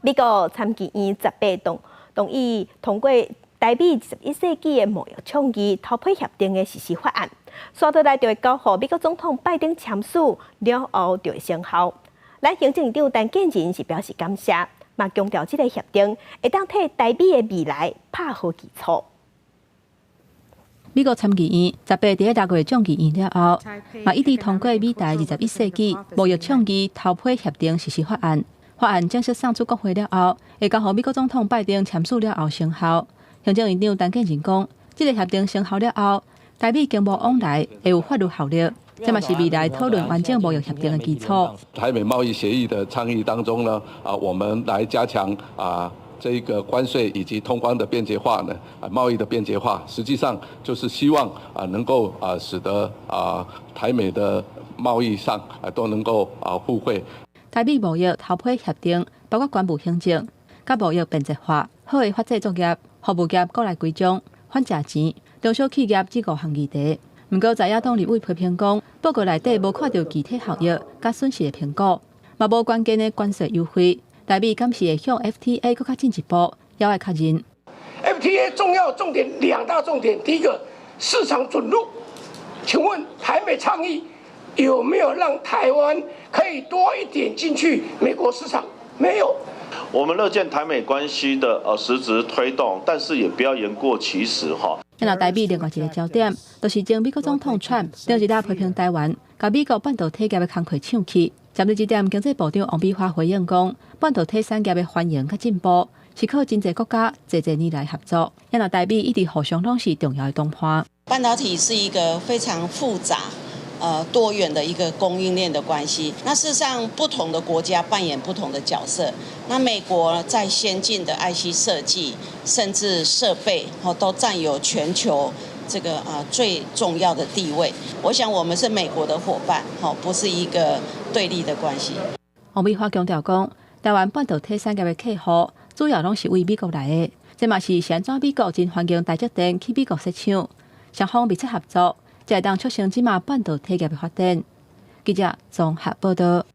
美國參議院十八同意通過台美21世紀的貿易倡議投批協定的實施法案，紲落來就會交予美國總統拜登簽署了後就會生效。咱行政院長陳建仁是表示感謝，嘛強調這个協定會當替台美的未來拍好基礎。美國參議院十八佇六月眾議院了後，嘛一致通過美台21世紀貿易倡議投批協定實施法案。法案正式送出國會了後，會交予美國總統拜登簽署了後生效。行政院長陳建仁講，這个協定生效了後，台美經貿往來會有法律效力，這嘛是未來討論完整貿易協定的基礎。台美貿易協議的倡議當中呢，啊，我們來加強啊這個關稅以及通關的便捷化呢，啊，貿易的便捷化，實際上就是希望啊能夠啊使得啊台美的貿易上啊都能夠啊互惠。台美貿易投批協定包括關務行政、佮貿易便捷化、好的法制作業、服務業國內規章、反食錢、中小企業這五項議題。毋過在野黨立委批評講，報告內底無看著具體效益佮損失的評估，嘛無關鍵的關稅優惠。台美敢是會向 FTA 閣較進一步，猶愛確認。 FTA 重要重點兩大重點，第一個市場准入，請問台美倡議有沒有讓台灣可以多一點進去美國市場？沒有。我們樂見台美關係的實質推動，但是也不要言過其實哈。那台美另外一个焦點，就是前美國總統川普頂一日批評台灣，共美國半導體業的工課搶去。針對這點，經濟部長王美花回應講，半導體產業的繁榮佮進步，是靠真濟國家濟濟年來合作。那台美一直互相攏是重要的同伴。半導體是一個非常複雜、多元的一個供應鏈的關係。那事實上，不同的國家扮演不同的角色。那美國在先進的 IC 設計，甚至設備，都佔有全球這個最重要的地位。我想我們是美國的夥伴，不是一個對立的關係。王美花強調講，台灣半導體產業的客戶主要攏是為美國來的，這嘛是按怎美國真歡迎台積電去美國設廠，雙方密切合作，才會當促成這馬半導體業的發展。記者綜合報道。